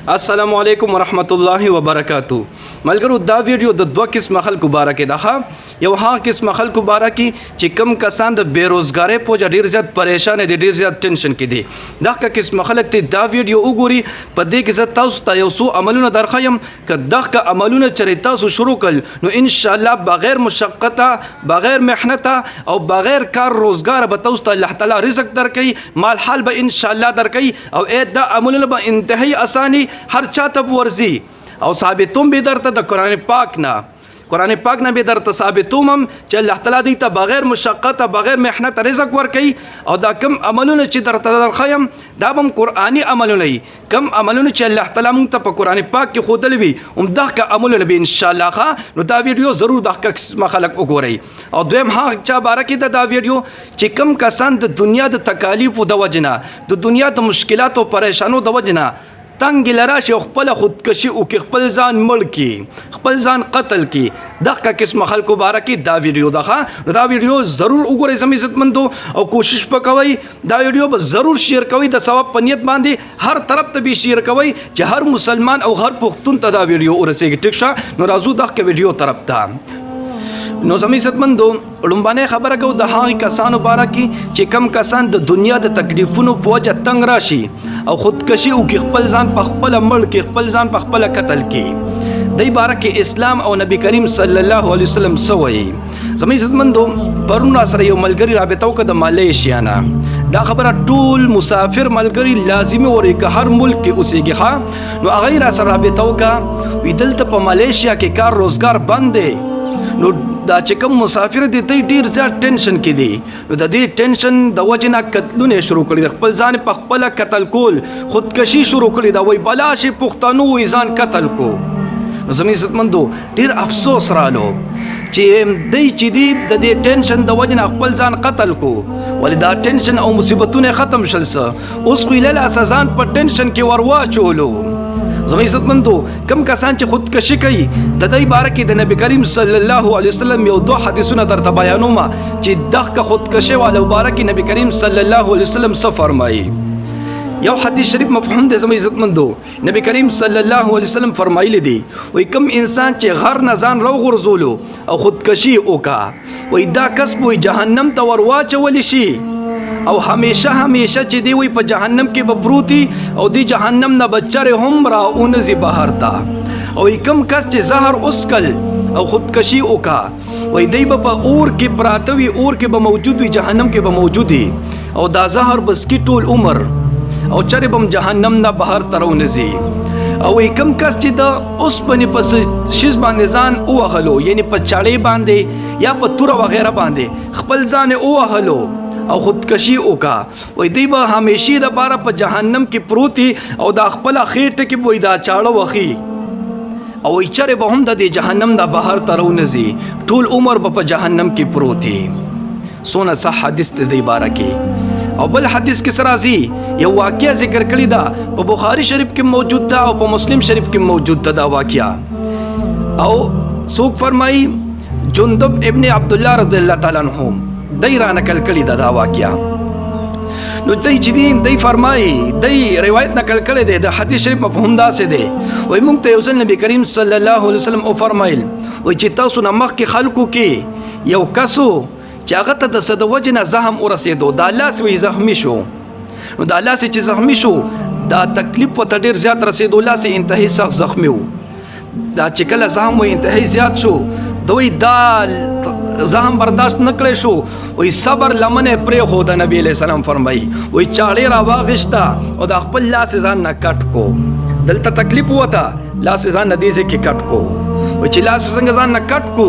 السلام علیکم ورحمت الله وبرکاتو. ملګرو، دا ویډیو د دوه قسمه خلکو باره کې ده. یو هغه قسمه خلکو باره کې چې کم کسان د بیروزګارۍ په وجه ډیر زیات پریشان دي، ډیر زیات ټینشن کې دي، دغه قسمه خلک ته دا ویډیو وګوري. په دې کې زه تاسو ته یو څو عملونه درښیم، که دغه عملونه چېرې تاسو شروع کړل نو ان شاء الله بغیر مشقته، بغیر محنته او بغیر کار روزګار به تاسو ته الله تعالی رزق درکوي، مال حال به ان شاء الله درکوي او دا عملونه به انتهایی اساني هر چاته ورځي او ثابتوم به درته د قرآن پاک نه، قرآن پاک نه به درته ثابتوم هم چې الله تعالی دی ته بغیر مشقت، بغیر محنت رزق ورکوي. او دا کم عملونه چې درته درښیم دا به هم قرآني عملونه وي. کم عملونه چې الله تعالی مونږ ته په قرآن پاک کې ښودلی وي، همدغه عملونه به انشاءالله. ښه، نو دا ویډیو ضرور دغه قسمه خلک وګورئ. او دویم هغه چا باره کې ده دا ویډیو چې کم کسان د دنیا د تکالیفو د وجې نه، د دنیا د مشکلاتو پریشانو د وجې نه تنګ لراشي او خپله خودکشي وکړي، خپل ځان مړ کړي، خپل ځان قتل کړي، دغه قسمه خلکو باره کې دا ویډیو ده. ښه، نو دا ویډیو ضرور وګورئ زموږ عزتمندو او کوشش به کوئ دا ویډیو به ضرور شیر کوئ د ثواب په نیت باندې، هر طرف ته به شیر کوئ چې هر مسلمان او هر پښتون ته دا ویډیو ورسېږي. ټیک شه، نو راځو دغه ویډیو طرف ته. نو زموږ عزتمندو، لومبنۍ خبره کوو د هغه کسانو باره کې چې کم کسان د دنیا د تکلیفونو په وجه تنګ راشي او خودکشي وکړي، خپل ځان په خپله مړ کړي، خپل ځان په خپله قتل کړي. دی باره کې اسلام او نبی کریم صلی الله علیه وسلم څه وایي؟ زموږ عزتمندو، پرون را سره یو ملګري رابطه وکړه د مالیشیا نه. دا خبره ټول مسافر ملګري لازمي اوري که هر ملک کې اوسېږي. ښه، نو هغه یې را سره رابطه وکړه، وي دلته په مالیشیا کې کار روزګار بند دی، نو دا چې کوم مسافر دي دی ډیر زیات ټینشن کې دي، نو د دې ټینشن د وجې نه قتلونه یې شروع کړي، خپل ځان په خپله قتل کول، خودکشي شروع کړې ده. وایي بلا شي پښتنو، وایي ځان قتل کو. نو زموږ عزتمندو، ډیر افسوس رالو چې دی چې دی د دې ټینشن د وجې نه خپل ځان قتل کو، ولې دا ټینشن او مصیبتونه ختم شل؟ څه اوس خو یې له لاسه ځان په ټینشن کې ور واچولو. زموږ عزتمندو، کم کسان چې خودکشي کوي د دې باره کې د نبی کریم صلی الله علیه وسلم یو دوه حدیثونه درته بیانوم چې دغه خودکشي والو باره کې نبی کریم صلی الله علیه وسلم څه فرمایي. یو حدیث شریف مفهوم دی زموږ عزتمندو، نبی کریم صلی الله علیه وسلم فرمایلی دی، وایي کم انسان چې غر نه ځان راوغورځولو او خودکشي وکړه، وایي دا کس به جهنم ته ور واچول شي او همیشه همیشه چې دی وایي په جهنم کې به پروتي او دی جهنم نه به چرې هم را ونځي بهر ته. او کم کس چې زهر وڅکل او خودکشي وکړه، وایي دی به په اور کې پراته وي، اور کې به موجود وي، جهنم کې به موجود وي او دا زهر به څکي ټول عمر او چرې به هم جهنم نه بهر ته راونځي. او وایي کم کس چې د اوسپنې په شیز باندې ځان ووهلو، یعنی په چاړې باندې یا په توره وغیره باندې خپل ځان یې ووهلو او خودکشي وکړه، وایي دی به همیشې دپاره په جهنم کې پروت او دا خپله خېټه کې به وایي دا چاړه وخي او وایي چرې به هم د دې جهنم نه بهر ته راونځي، ټول عمر به په جهنم کې پروت وي. څونه څه حدیث دی دې باره کې. او بل حدیث کې څه راځي؟ یو واقعه ذکر کړې ده، په بخاري شریف کې موجود ده او په مسلم شریف کې موجود ده دا واقعه. او څوک فرمایي؟ جندب ابن عبدالله رضی الله تعالی عنہ دی را نقل کړې ده دا واقعه. نو دی چې دی دی فرمایي، دی روایت نقل کړی دی، د حدیث شریف مفهوم داسې دی، وایي مونږ ته یو ځل نبی کریم صلی الله علیه وسلم وفرمایل، وایي چې تاسو نه مخکې خلکو کې یو کس و چې هغه ته د څه د وجې نه زخم ورسېدو، دا لاس وایي زخمي شو. نو دا لاس چې زخمي شو، دا تکلیف ورته ډېر زیات رسېدو، لاس یې انتهایی سخت زخمي و. دا چې کله زخم وایي انتهایی زیات شو، دوی دا زخم برداشت نه کړی شو، وایي صبر لمن یې پرېښوده. نبی علیه السلام فرمایي، وایي چاړې را واخیسته او دا خپل لاس یې ځان نه کټ کو، دلته تکلیف وته، لاس یې ځان نه دې ځای کې کټ کو. وایي چې لاس یې څنګه ځان نه کټ کو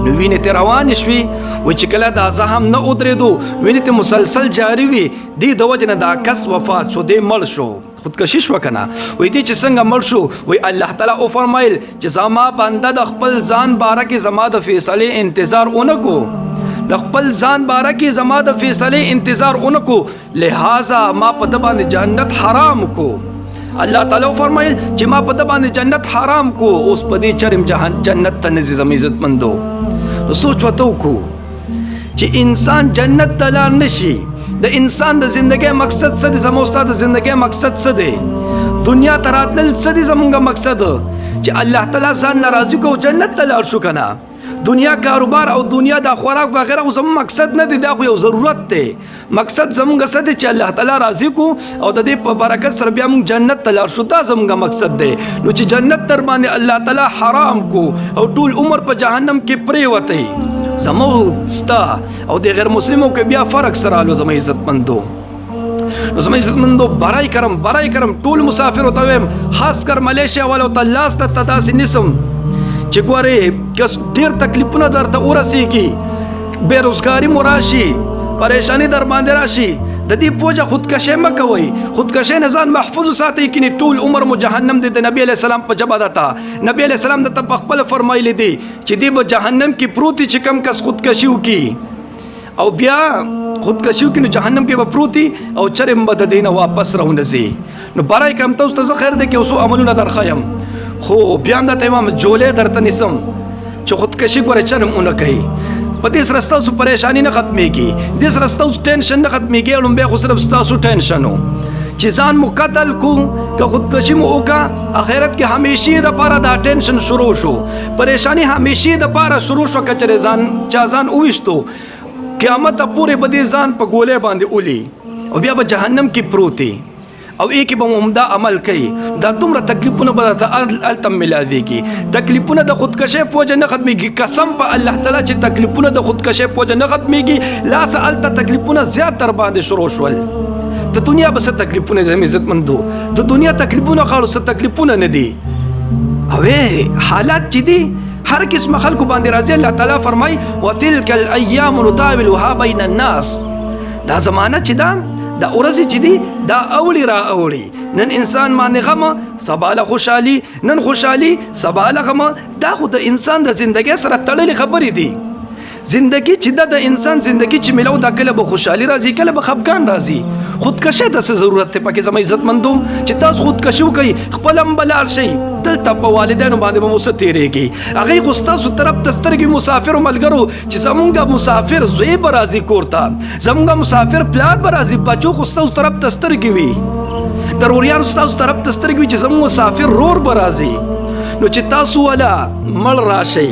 نو وینې ته روانې شوې. وایي چې کله دا زخم نه ودرېدو، وینې ته مسلسل جاري وي، دې د وجې نه دا کس وفات شو، دی مړ شو، خودکشي شوه که نه. وایي دی چې څنګه مړ شو، وایي الله تعالی وفرمایل چې زما بنده د خپل ځان باره کې زما د فیصلې انتظار ونه کو، د خپل ځان باره کې زما د فیصلې انتظار ونه کو، لہذا ما په ده باندې جنت حرام کو. الله تعالی وفرمایل چې ما په ده باندې جنت حرام کو، اوس په دې چرم جنت ته نه ځي. زما عزتمندو، سوچ ورته وکړو چې انسان جنت ته لاړ نه شي، د انسان د زندګۍ مقصد څه دی؟ زما ستا د زندګۍ مقصد څه دی؟ دنیا ته راتلل څه دي زمونږ مقصد؟ چې الله تعالی ځان ناراضي کو، جنت ته لاړ شو کنه. دنیا کاروبار او دنیا د خوراک وغیرہ خو زموږ مقصد نه دی، دا خو یو ضرورت دی. مقصد زموږ څه دی؟ چې الله تعالی راضي کو او د دې په برکت سره بیا موږ جنت ته لاړ شو، دا زموږ مقصد دی. نو چې جنت در باندې الله تعالی حرام کو او ټول عمر په جهنم کې پریوتی، زموږ ستا او د غیر مسلمو کې بیا فرق سره الو. زموږ عزتمندو، نو زما عزتمندو، برای کرم، برای کرم ټول مسافرو ته وایم، خاص کر ملیشیا والو ته لاس ته داسې نیسم چې ګورې که ډېر تکلیفونه درته ورسېږي، بېروزګاري مو راشي، پریشانی در باندې راشي، د دې پوجا خودکشي مه کوئ. خودکشي نه ځان محفوظ وساتئ، کینې ټول عمر مو جهنم دی. د نبی علیه السلام په ژبه درته نبی علیه السلام درته په خپله فرمایلی دی چې دی به جهنم کې پروت چې کم کس خودکشي وکړي او بیا خودکشي وکړي، نو جهنم کې به پروت او چرې هم به د دې نه واپس راونځي. نو برای کرم تاسو ته زه خیر دی کې اوسو عملونه درښیم، خو بیا هم درته وایم جولې درته نیسم چې خودکشي ګوره چرم ونه کوي. په دې سره ستاسو پریشانی نه ختمېږي، دې سره ستاسو ټینشن نه ختمېږي. لومبی خو صرف ستاسو ټینشن و چې ځان مو قتل کو، که خودکشي مو وکړه، اخرت کې همیشې دپاره دا ټینشن شروع شو، پریشانی همیشې دپاره شروع شو. که چېرې ځان چا ځان وویشتو، قیامت پورې به دې ځان په ګولۍ باندې ولي او بیا به جهنم کې پروت او ای کې به عمده عمل کوي. دا دومره تکلیفونه به درته هلته ملاویږي. تکلیفونه د خودکشۍ په وجه نه ختمېږي، قسم په الله تعالی چې تکلیفونه د خودکشۍ په وجه نه ختمېږي. لاسه هلته تکلیفونه زیات در باندې شروع شول. د دنیا به څه تکلیفونه زموږ عزتمندو، د دنیا تکلیفونه غاړو څه تکلیفونه نه دي. او حالات چې دي هر قسم خلکو باندې راځي. الله تعالی فرمای وتلک الایام نداولها بین الناس. دا زمانه چې دا دا ورځې چې دي دا اوړي را اوړي. نن انسان باندې غم، سبا له خوشحالي، نن خوشحالي، سبا له غم. دا خو د انسان د زندګۍ سره تړلې خبرې دي. زندگی چې ده، د انسان زندگی چې ملو دا کله به خوشحالي راځي، کله به خفګان راځي. خودکشۍ د څه ضرورت دی پکې زما عزتمندو؟ چې تاسو خودکشي وکړئ، خپل هم به لاړ شئ، دلته په والدینو باندې به مو څه تېرېږي؟ هغوی خو ستاسو طرف ته سترګې مسافرو ملګرو چې زمونږ مسافر زوی به راځي کور ته، زمونږ مسافر پلار به راځي، بچو خو ستاسو طرف ته سترګې وي، د روریانو ستاسو طرف ته سترګې وي چې زمونږ مسافر رور به راځي. نو چې تاسو ولا مړ راشئ،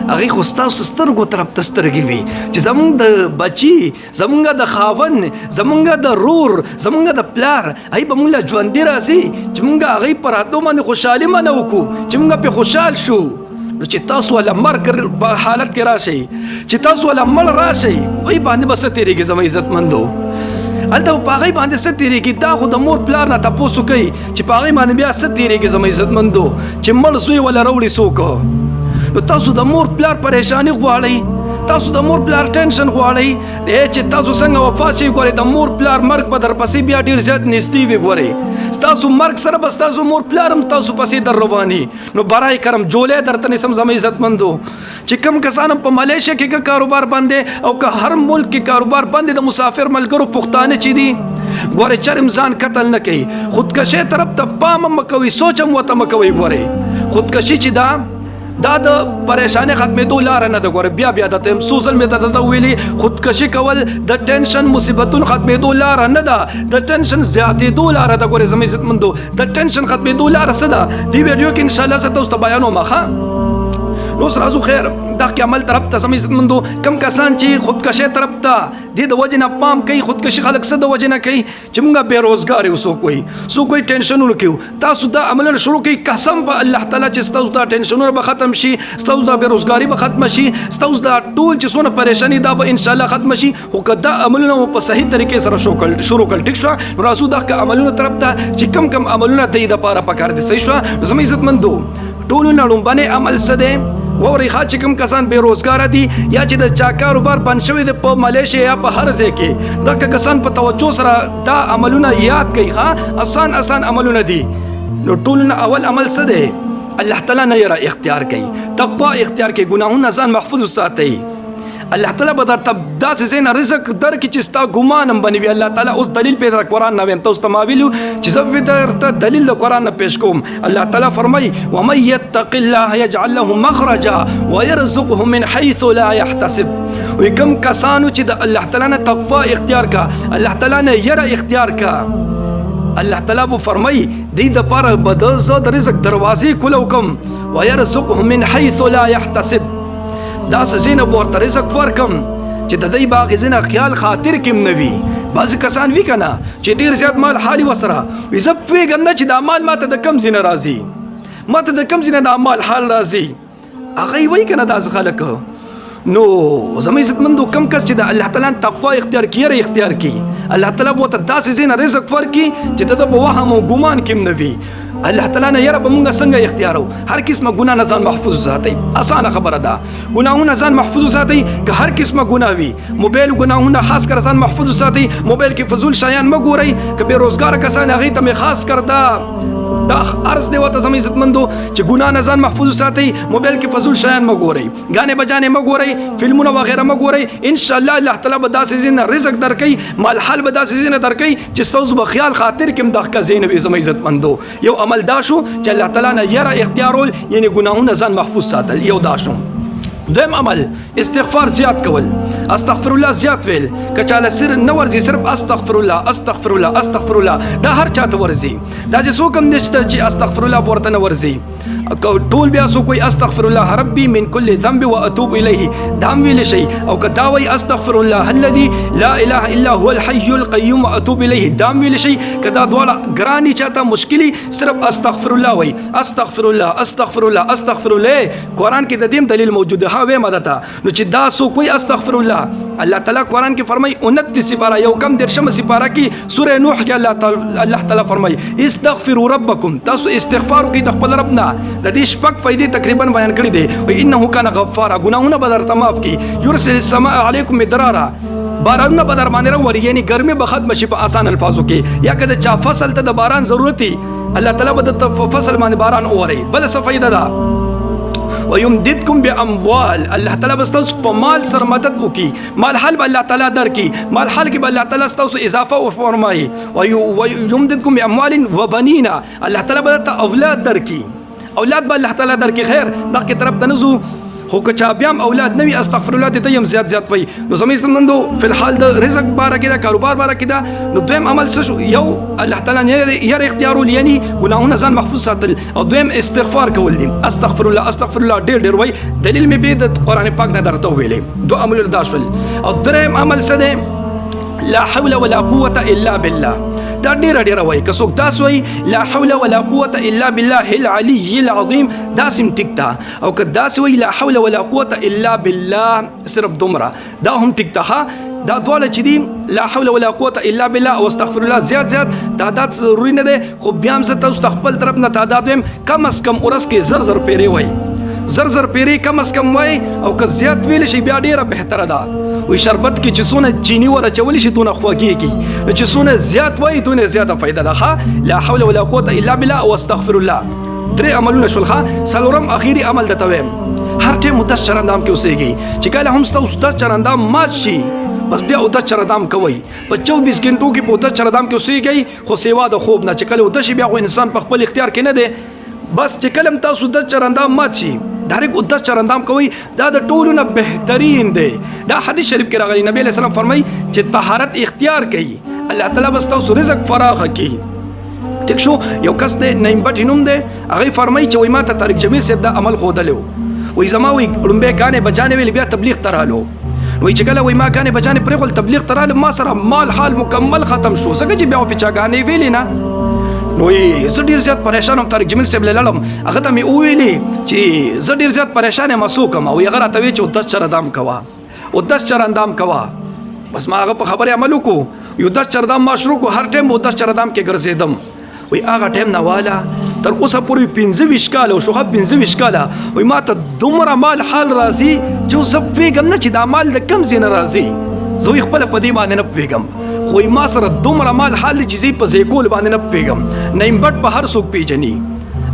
هغې خو ستاسو سترګو طرف ته سترګې وي چې زمونږ د بچي، زمونږ د خاوند، زمونږ د رور، زمونږ د پلار، هغوی به مونږ له ژوندي راځي چې مونږ هغوی په راتلو باندې خوشحالي منه وکړو، چې مونږ پرې خوشحال شو. نو چې تاسو له مرګ په حالت کې راشئ، چې تاسو له مړ راشئ، هغوی باندې به څه تېرېږي زما عزتمندو؟ هلته په هغوی باندې څه تېرېږي؟ دا خو د مور پلار نه تپوس وکړئ چې په هغوی باندې بیا څه تېرېږي زما عزتمندو، چې مړ زوی وله راوړي څوک. نو تاسو د مور پلار پریشانی غواړئ، تاسو د مور پلار ټینشن غواړئ چې تاسو څنګه وفات شئ. ګورئ د مور پلار مرګ به درپسې بیا ډېر زیات نږدې وي. ګورئ ستاسو مرګ سره به ستاسو مور پلار هم تاسو پسې در رواني. نو برای کرم جولې درته نیسم زما عزتمندو چې کم کسان په ملیشیا کې که کاروبار باندې او که هر ملک کې کاروبار باندې د مسافر ملګرو پښتانه چې دي، ګورئ چرم ځان قتل نه کوي، خودکشۍ طرف ته پام هم مه کوئ، سوچ هم ورته مه کوئ. ګورئ خودکشي چې ده دا د پریشانې ختمېدو لاره نه ده. ګوره بیا بیا درته یم، څو ځل مې درته ویلي، خودکشي کول د ټینشن مصیبتونو ختمېدو لاره نه ده، د ټینشن زیاتېدو لاره ده. ګورې زما عزتمندو، د ټینشن ختمېدو لاره څه ده؟ دې ویډیو کې انشاءالله زه تاسو ته بیانوم. ښه نو اوس راځو خیر دغه عمل طرف ته. زما عزتمندو، کم کسان چې خودکشۍ طرف ته دې د وجې نه پام کوي، خودکشي خلک څه د وجې نه کوي؟ چې موږ بې روزګار یو، څوک وایي، څوک وایي ټینشنونو کې یو. تاسو دا عملونه شروع کړئ، قسم په الله تعالی چې ستاسو دا ټینشنونه به ختم شي، ستاسو دا بې روزګاري به ختمه شي، ستاسو دا ټول چې څونه پریشاني دا به انشاءالله ختمه شي، خو که دا عملونه مو په صحیح طریقې سره شروع کړل. ټیک شوه؟ نو راځو دغه عملونو طرف ته چې کم کم عملونه دی دپاره پکار دي. صحیح شوه؟ نو زما عزتمندو، ټولو نه لومبنی عمل څه دی؟ واورئ ښه، چې کوم کسان بې روزګاره دي یا چې د چا کاروبار بند شوی دی په ملیشیا یا په هر ځای کې، دغه کسان په توجه سره دا عملونه یاد کړئ. ښه اسان اسان عملونه دي. نو ټولو نه اول عمل څه دی؟ الله تعالی نه یره اختیار کوي، تقوا اختیار کوي، ګناهونه ځان محفوظ وساتئ. الله تعالی به درته داسې ځای نه رزق درکړي چې ستا ګمان هم به نه وي. الله تعالی اوس دلیل پې د قرآن نه وایم، تاسو ته ما ویلو چې زه به درته دلیل د قرآن نه پیش کوم. الله تعالی فرمایي ومن یتق الله یجعل له مخرجا ویرزقه من حیث لا یحتسب. وی کوم کسانو چې د الله تعالی نه تقوا اختیار کا، الله تعالی نه یره اختیار کا، الله تعالی به فرمایي دې د پاره به د زه د رزق دروازې کولو کوم، ويرزقه من حيث لا يحتسب، داسې ځای نه به ورته رزق ورکم چې د دې باغ ځینه خیال خاطر کې نه وي. بعضې کسان وي که نه چې ډېر زیات مال حالي ورسره وي، زه پوهېږم نه چې دا مال ماته د کوم ځای نه راځي، ماته د کوم ځای نه دا مال حال راځي. هغه یې وایي که نه داسې خلک. نو زموږ عزتمندو، کم کس چې د الله تعالی تقوا اختیار کړي، یره اختیار کړي، الله تعالی به ورته داسې ځای نه رزق ورکړي چې د ده په وهم او ګمان کې هم نه وي. الله تعالی نه یره به مونږ څنګه اختیارو؟ هر قسمه ګناه نه ځان محفوظ ساتئ، اسانه خبره ده. ګناهونه ځان محفوظ ساتئ، که هر قسمه ګناه وي، موبایل ګناهونه خاص کر ځان محفوظ ساتئ، موبایل کې فضول شیان مه ګورئ. که بې روزګاره کسان هغې ته مې خاص کر دا دا عرض دی ورته زموږ عزتمندو چې ګناه نه ځان محفوظ ساتئ، موبایل کې فضول شیان مه ګورئ، ګانې بجانې مه ګورئ، فلمونه وغیره مه ګورئ. ان شاء الله الله تعالی به داسې ځای نه رزق درکوي، مال حال به داسې ځای نه درکوي چې ستاسو به خیال خاطر کې هم دغه ځای نه وي. زموږ عزتمندو، یو عمل دا شو چې الله تعالی نه یره اختیارول، یعنی ګناهونه ځان محفوظ ساتل، یو دا شو. دویم عمل استغفار زیات کول، استغفر الله زیات ویل. که چاله سر نه ورځي، صرف استغفر الله استغفر الله استغفر الله، دا هر چاته ورځي. دا چې څوک هم نشته چې استغفر الله ورته نه ورځي. ټول بیا څوک وایي استغفر الله ربي من كل ذنب واتوب الیه، دا هم ویلی شي. او که دا وایي استغفر الله الذي لا اله الا هو الحي القيوم واتوب الیه، دا هم ویلی شي. که دا دواړه ګراني چاته مشکلي، صرف استغفر الله وایي، استغفر الله استغفر الله استغفر الله. قرآن کې د دې دلیل موجود دی، ها وې مدته. نو چې دا څوک وایي استغفر الله، الله تعالی قرآن کې فرمایي 29 سپاره، یو کم درشم سپاره کې سوره نوح کې الله تعالی فرمایي استغفروا ربکم، تاسو استغفار وکړئ د خپل رب نه. د دې شپږ فائدې تقریبا بیان کړې دي. و انه کان غفارا، ګناهونه به درته معاف کړي. یرسل السماء علیکم مدرارا، بارانونه به در باندې راوري، یعنی ګرمي به ختمه شي په اسان الفاظو کې. یا که د چا فصل ته د باران ضرورت وي، الله تعالی به د فصل باندې باران اوري. بله څه فایده ده؟ ويمددكم باموال، الله تعالی به ستاسو په مال سره مدد وکړي، مال حال به الله تعالی درکړي، مال حال کې به الله تعالی ستاسو اضافه وفرمایي. ويمددكم باموال وبنين، الله تعالی به درته اولاد درکړي، اولاد به الله تعالی درکړي. خیر دغه طرف ته نه ځو، خو که چا بیا هم اولاد نه وي، استغفر الله دې ته هم زیات زیات وایي. نو زموږ عزتمندو، فی الحال د رزق باره کې ده، کاروبار باره کې ده. نو دویم عمل څه شو؟ یو الله تعالی نه یره اختیارول، یعنی ګناهونه ځان محفوظ ساتل، او دویم استغفار کول دي، استغفر الله استغفر الله ډېر ډېر وایي. دلیل مې به د قرآن پاک نه درته ویلې. دوه عملونه دا شول. او دریم عمل څه دی؟ لا حول ولا قوة الا بالله، دا ډېره ډېره وایي. که څوک داسې وایي لا حول ولا قوة الا بالله العلي العظیم، داسې هم ټیک ده. او که داسې وایي لا حول ولا قوة الا بالله، صرف دومره، دا هم ټیک ده. ښه دا دواړه چې دي لا حول ولا قوة الا بالله او استغفر الله زیات زیات، تعداد ضروري نه دی، خو بیا هم زه تاسو ته خپل طرف نه تعداد وایم. کم از کم ورځ کې زر زر پیرې وایي، زر زر پیرې کم از کم وایي، او که زیات ویلی شي بیا ډېره بهتره ده. وایي شربت کې چې څونه چیني ور اچولی شي دونه خوږېږي، نو چې څونه زیات وایي دونه زیاته فایده ده. ښه لا حول ولا قوة الا بالله او استغفر الله، درې عملونه شول. ښه څلورم اخیري عمل درته وایم، هر ټایم اودس چرندام کې اوسېږئ، چې کله هم ستاسو اودس چرندام مات شي، بس بیا اودس چرندام کوئ. په 24 ګنټو کې په اودس چرندام کې اوسېږئ، خو سیوا د خوب نه. چې کله اوده شي بیا خو انسان په خپل اختیار کې نه دی. بس چې کله هم تاسو اودس چرندام مات شي، ډایرکټ اودس چرندام کوئ، دا د ټولو نه بهترین دی. دا حدیث شریف کې راغلی، نبی علیه السلام فرمایي چې طهارت اختیار کړئ، الله تعالی به ستاسو رزق فراخه کړي. ټیک شو. یو کس دی نعیم بټي نوم دی، هغه فرمایي چې وایي ما ته طارق جمیل صاحب دا عمل ښودلی و. وایي زما وایي ړومبی ګانې بجانې ویلې، بیا تبلیغ ته رالو. وایي چې کله وایي ما ګانې بجانې پرېښول تبلیغ ته رالم، ما سره مال حال مکمل ختم شو، ځکه چې بیا په چا ګانې ویلې نه. نو زه ډېر زیات پریشان وم، طارق جمیل صاحب له لاړم، هغه ته مې وویلې چې زه ډېر زیات پریشان یم، څه وکړم؟ او هغه راته ویې چې اودس چردام کوه، اودس چرندام کوه. بس ما هغه په خبرې عمل وکړو، یو دس چردام ما شروع کړو، هر ټایم به اودس چردام کې ګرځېدم. وایي هغه ټایم نه واله تر اوسه پورې 25 کاله وشو. ښه 25 کاله. وایي ما ته دومره مال حال راځي چې اوس زه پوهېږم نه چې دا مال د کوم ځای نه راځي، زه وایي خپله په دې باندې نه پوهېږم، خو وایي ما سره دومره مال حال دی چې زه یې په ځای کولو باندې نه پوهېږم. نعیم بټ به هر څوک پېژني،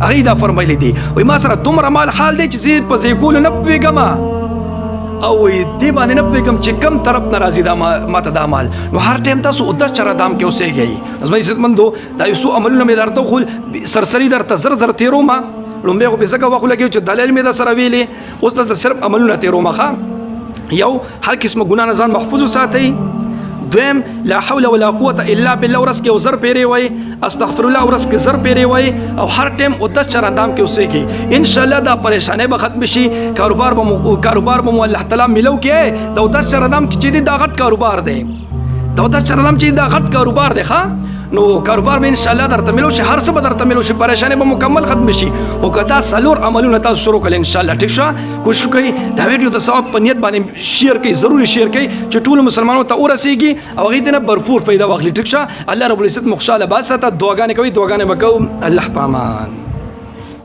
هغې دا فرمایلی دی، وایي ما سره دومره مال حال دی چې زه یې په ځای کولو نه پوهېږم، او وایي دې باندې نه پوهېږم چې کم طرف نه راځي دا ما ته دا مال. نو هر ټایم تاسو اودس چردام کې اوسېږئ. زما عزتمندو، دا یو څو عملونه مې درته وښول، سرسري درته زر زر تېروم. لومړی خو پې ځکه وخت ولګېد چې دلیل مې در سره ویلې، اوس درته صرف عملونه تېروم. ښه یو هر قسمه ګناه نه ځان محفوظ وساتئ. دویم، لا حول ولا قوت الا بالله ورځ کې زر پیری وای، استغفر الله ورځ کې زر پیری وای، او هر ټیم او د چرندام کې اوسېږي. ان شاء الله دا پریشانې به ختم شي، کاروبار به مو الله تعالی ملو کې. دا د چرندام کې چې دا غټ کاروبار دی، دا د چرندام چې دا غټ کاروبار دی، ښا نو کاروبار به ان شاء الله درته ملو شي، هر څه به درته ملو شي، پریشانې به مکمل ختم شي. او که دا څلور عملونه تاسو شروع کړئ ان شاء الله، ټیک شو. کوشش وکړئ دا ویډیو د ثواب په نیت باندې شیر کړئ، ضروري شیر کړئ چې ټول مسلمانانو ته ورسیږي او هغې ته نه بھرپور فایده واخلي. ټیک شو. الله رب العزت مو خوشحاله باد ساته. دعاګانې کوي، دعاګانې به کوو. الله پامان.